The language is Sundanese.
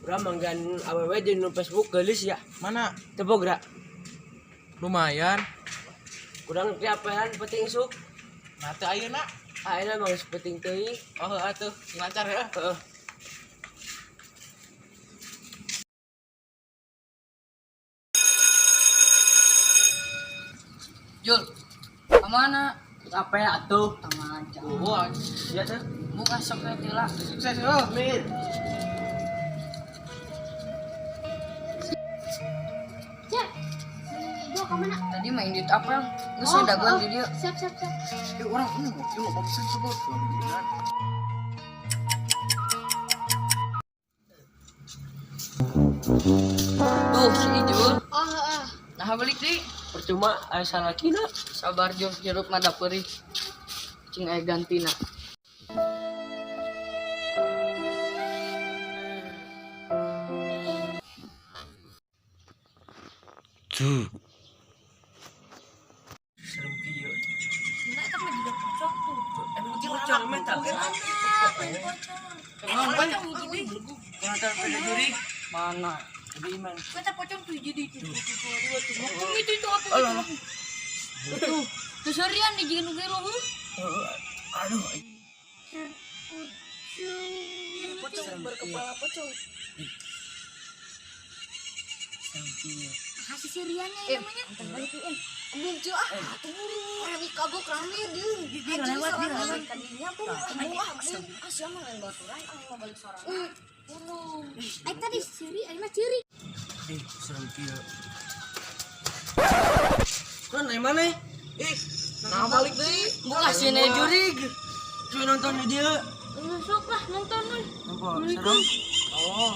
Urang manggihan awewe di nu Facebook geulis ya. Mana? Teu bogra. Lumayan. Kurang teh apaan penting isuk. Nah, teu ayeuna. Ayeuna mah geus penting teuing. Oh, heuh atuh, sing lancar ya. Heeh. Jul, kemana? Apa ya atuh? Taman aja. Oh, Iya tuh. Buka sok tila. sukses yo. Amin. Cek, gua kemana? Tadi main di apa? Geus oh, dagoan di dieu. Siap, siap, siap. Eh, orang ini ngopi lo pisan coba. Tuh si Ijul. Oh, heeh. Nah balik deui. Percuma aya salakina. Sabar Jul, hirup mah da peurih. Cing aya gantina. Tuh. Serem kieu. Nah, itu mah juga pocong tuh. Emang pocong mental. Emang kan? Nonton pada jurik. Mana? Lebih iman. Kata pocong tuh jadi itu. Pocong itu apa? Alah, alah. Tuh, tuh serian di jeung nu gelo heuh. Aduh. Pocong berkepala pocong. Serem kieu. Kasih siriannya ya namanya. Belum cuy ah, atuh buru. Remi kagok rame deung. Lewat dia lewat. Tadinya bu, ah ah siapa lain baturan, ah mau balik sorangan. Ai tadi ciri, ai mah ciri. Ih, serem kieu. Kan ai mana? Ih, nah balik deui. Buka sini jurig. Cuy nonton di dieu. Sok lah nonton we. Nampak serem. Oh.